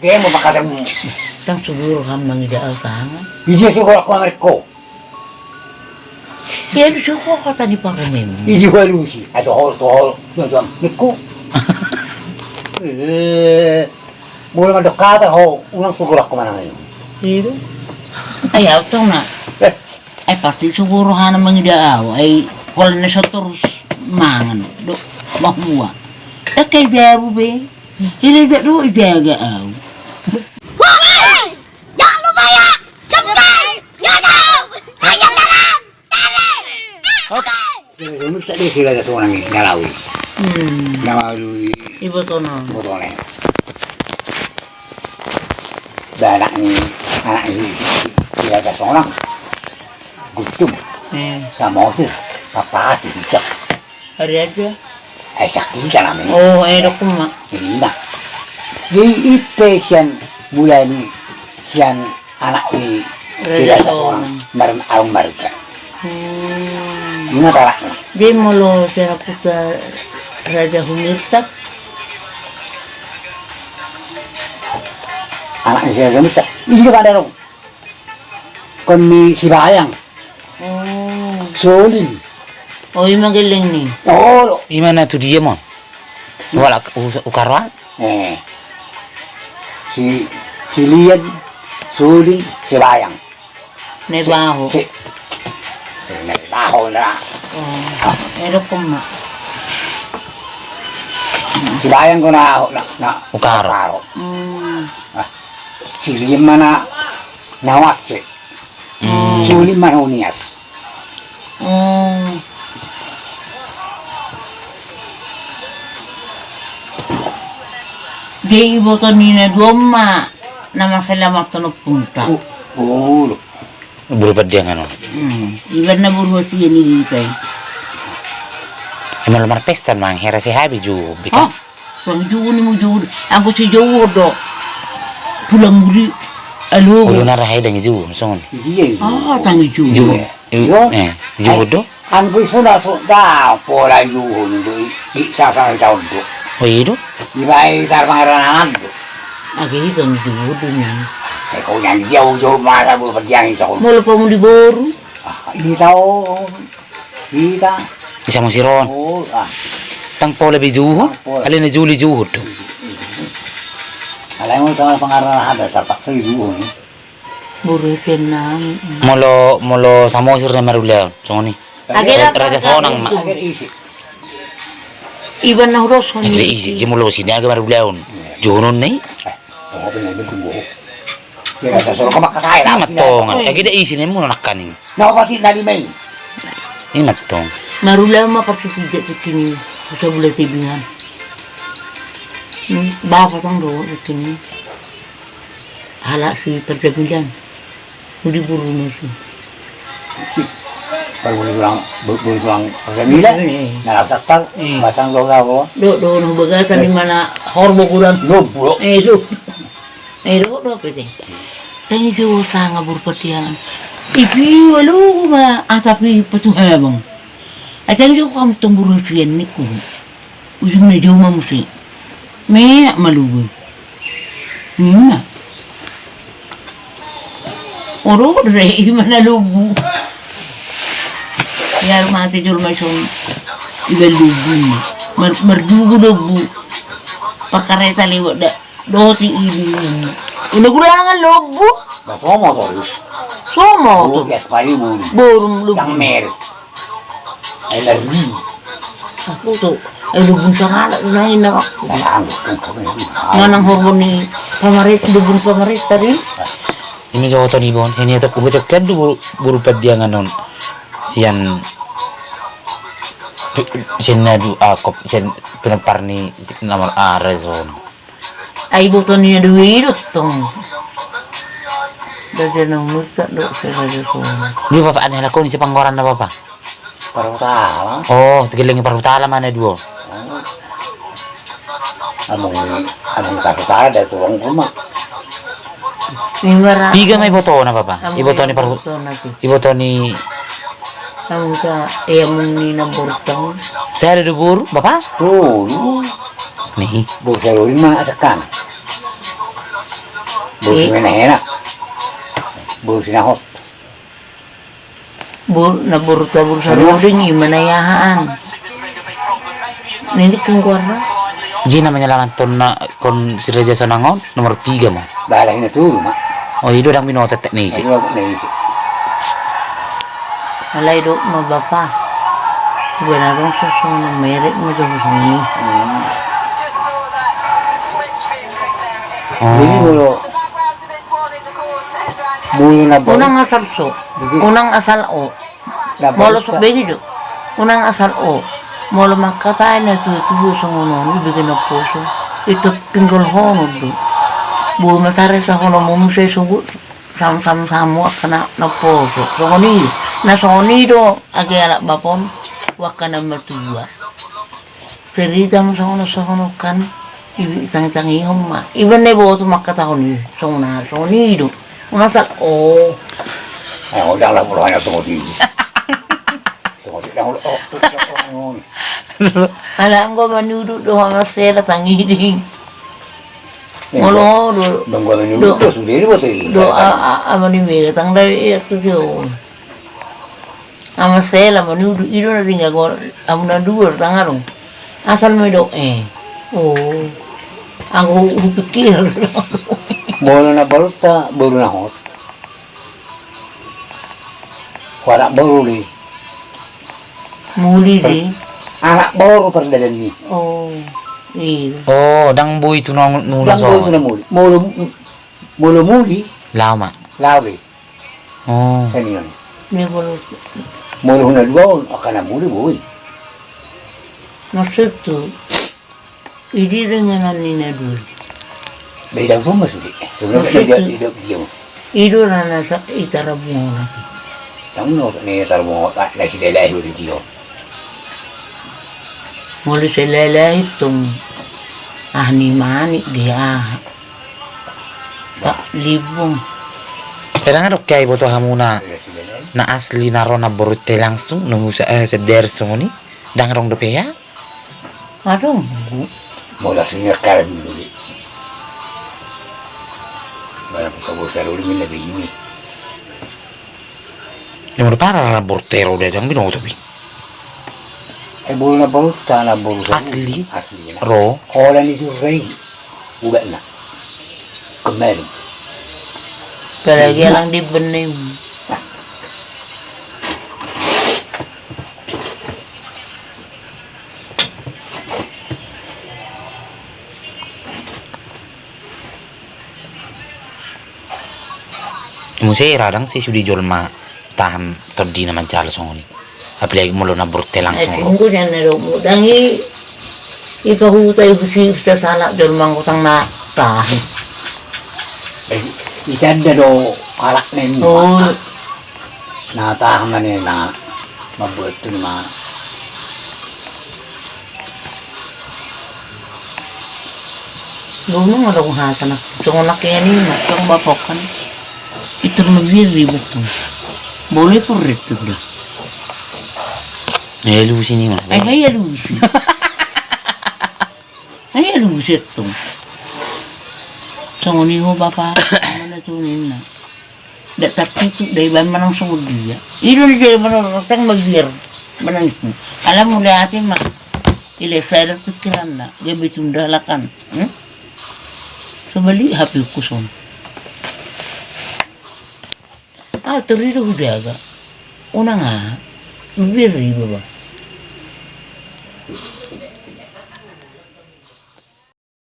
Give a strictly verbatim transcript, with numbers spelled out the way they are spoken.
Dia mau pakai. Tang suguru ham mangida au tangan. Dia suguru aku mereka. Ia, di soko kata ni parumem. Idi walusi, atau hol, hol, suam, suam, mikku. Eh, mulai mandok kata ho, unang suguru aku mana ini. Iya. Ai au tong na. Eh. Ai pasti suguru hana mangida au. Ai kol na so terus mangan. Do, mahmua. Dak kai jabu be. Ini dak do ijaga au. Wah, eh! Jangan lupa ya, subscribe YouTube Raja Sonang T V. Oke. Ini tadi si Raja Sonang ini, Ngalawi. Hmm. Ngalawi. Ibotona. Ibotona. Ba anak ni, anak ni si Raja Sonang. Guttung. Hmm. Samosir. Papasi, cicak. Ari aja. Eh, sakti kan namanya. Oh, eh, dokun, Mak. Iya. Jadi, ipe sian mulai ni sian anak ni Raja Sonang. Mar-, aung marga. Hmm. Ima tarakna. Dia molo sian puta Raja Humirtap. Anak ni Raja Humirtap. Iya, pada dong. Kon ni Sibayang. Oh. Solim. Oh, ima gelleng ni. Oh, lo. Ima na tu dia mon. Wala u-, ukaroan. Eh. Si, si Lian, Solim, Sibayang. Nebaho. Si, si, Nebaho na. Oh. Edo koma. Sibayang ko na, na, na. Ukaro. Ukaro. Hmm. Ah. Si Lian mana na wakse. Hmm. Solim mana Unias. Hmm. Dia iboto ni na dua ma na maselamat tono punta. Oh, oh. Boru Pandiangan on. Hmm. Iban na boru hasian i hita i. Emang lo marpesta mang hera si habi ju bika. Oh. Tang ijuhon i mujur. Anggo si juhon do. Pulang muli. Alo. Ulu na rahe dang ijuhon songon. Dia itu. Ah, tang ijuhon. Ijuhon. Eh, ijuhon do. Anggo iso na so da pola ijuhon do. Di sasa na ijuhon do. Oh, iya do. Dibai tar pangaranan do. Age i tang ijuhon do nian. Sai ho nian dia ujo masa boru Pandiangan i tong. Molo pamuli boru. Ah, i tong. Hita. I Samosir on. Oh, ah. Tang pola be ijuhon. Tang pola. Alai na jolo ijuhon do. Alai molo sama pangaranan hada tarpaksa ijuhon. Boru Penang. Molo, molo Samosir na marulaon. Songon i. Age Ra-, Raja Sonang ma. Age isi. Iban na hudos on. Age isi. Jadi molo Sinaga marulaon. Iya. Juhon on na i. Eh, oh, bener, bener, tunggu. Ima tong, age da isi na muna nangkaning. Na opat i na lima i. Ima tong. Marulaon ma parsitijak tingki ni, sabula tebingan. Hmm, bapa tong do tingki ni. Halak si parjamilan. Udi boru na si. Si. Baru boru tulang, bo-, boru tulang parjamilan. Iya. Na langsat tal, iya. Basang do, do. Do, do, na bagatan di mana horbo gulan. Lobu, do. Eh, lobu. Eh, dohot do pe te. Tangi jo sanga boru Pandiangan. Ipi walu ma, ah, tapi patuhabang. Ah, tangi jo kam tong boru hasian ningku. Ujungna jo ma muse. Meak ma lobu. Ima. Oro, do, ima na lobu. Ia mate jolma ison. Iba lobu. Mar-, mardugu lobu. Pakareta lewat da. Dohot i ini. Ina gurangan lobu. Ba somo to. Somo to. Boru Gaspari boru. Boru lobu. Yang mer. Ai lari. Aku tu. Ai lobu sangala na ina. Manang horbo ni pamarenta, lobu pamarenta ri. Ima jo toni bon, sini atok uhutek kan do boru, boru Pandiangan on. Sian, sian na du akop, sian pinompar ni nomor A reson. Ai iboto ni na dua i do tong. Raja na murtad do si Raja Sonang. Dia bapa ane halak on, ise panggoaranna bapa? Parhutala. Oh, gellengi Parhutala ma na dua. Among ni, among Parhutala da tulung rumah. Piga ma ibotona bapa? Iboto ni Parhu-, iboto ni. Among ta, eh, among ni na bortong. Sada do boru bapa? Tolu. Ni. Boru Sarorin ma asakana. Boru si Menahena. Boru si Nahot. Boru, na boru ta boru Saruding i ma na i aha an. Nini king goarna. Jina menyelamatkan na kon si Raja Sonang on nomor tiga ma. Balas na turu ma. O i do dang binoto etek ni isi. Binoto etek ni isi. Alai do ma bapa. Bukan adong sosok na merek ma do sosok ni. Hmm. O. Jadi molo Molo na baru. Unang asal so. Begitu. Unang asal o. Na baru. Molo so begitu. Unang asal o. Molo mangkatai na tuatua songon on i bege na poso. Itu pinggol hono do. Bo matare sa hono mo muse sobu sam sam samu akkana na poso. Songon i. Na songon i do age alak bapon. Wakkana matua. Cerita ma songon on songon on kan. Ibi tangi-tangihon ma. Iba na iboto mangkatahon i. Songon on songon i do. Unang sal o. Eh, o dang lah molo hanya songon i. Songon i dang molo o. Ala anggo manuduk do hama sela tangiding. Molo do. Dong gua manuduk do sude diboto i. Do a a a mani mega tang dari iya tu sio. Ama sela manuduk i do na tinggal go amu na dua tangan do. Asal ma i do eh. O. Anggo hupikir. Molo na baru ta boru Nahot. Anak boru di. Muli di. Anak boru perdalan ni. O. Iya. O dang boi tu nong nuna songon. Dang boi tu na muli. Molo molo muli. Lao ma. Lao di. O. Senion. Dia baru. Molo huna dua on, akkana muli boi. Maksud tu, idi dengan ni na dua. Beda rumah sudah. Sebenarnya maksud beda tu, beda dia. Ido rana sa itara bunga. Tamu no ni itara bunga, na si lelai huri dia. Molo si lelai tong. Ah ni manik dia. Pak Libung. Kadang adong kiai boto hamuna na asli na ro na borunte langsung na musa eh seder songon i. Dang adong dope ya? Adong. Molo asli na karet dulu di. Barang buka bosa dulu ini lebih ini. Yang udah parah na borunte ro udah dang binoto bi. Eh boru na borunta na boru asli. Asli na. Ro. Holan i surrei. Ubatna. Kemarin. Apalagi alang di bening. Muse radang si sude jolma tahan tondina manjalo songon i. Apalagi molo na borunte langsung ro. Sungguh nian na domu dang i. Ipahuta i husi husa salak jolma ngkotang na tahan. Itanda do alak na i. Na tahan ma nian na mambuat tu ma. Dulu ma dong hata na songon laki ni ma songon bapak kan. Itu ma biar ribet tu. Boleh purret tu dah. Ai alusi ni ma. Ai alusi. Ai alusi tu. Songon i ho bapa mana tu ninna. Dak tartutup da iba manang songon dia. Ido ni dia manang roteng ma biar manang itu. Ala mula ate ma. Ile sadar pikiranna gabe tunda lakan. Sobali hape ukuson. Ah terido hudaga. Unang aha. Biri baba.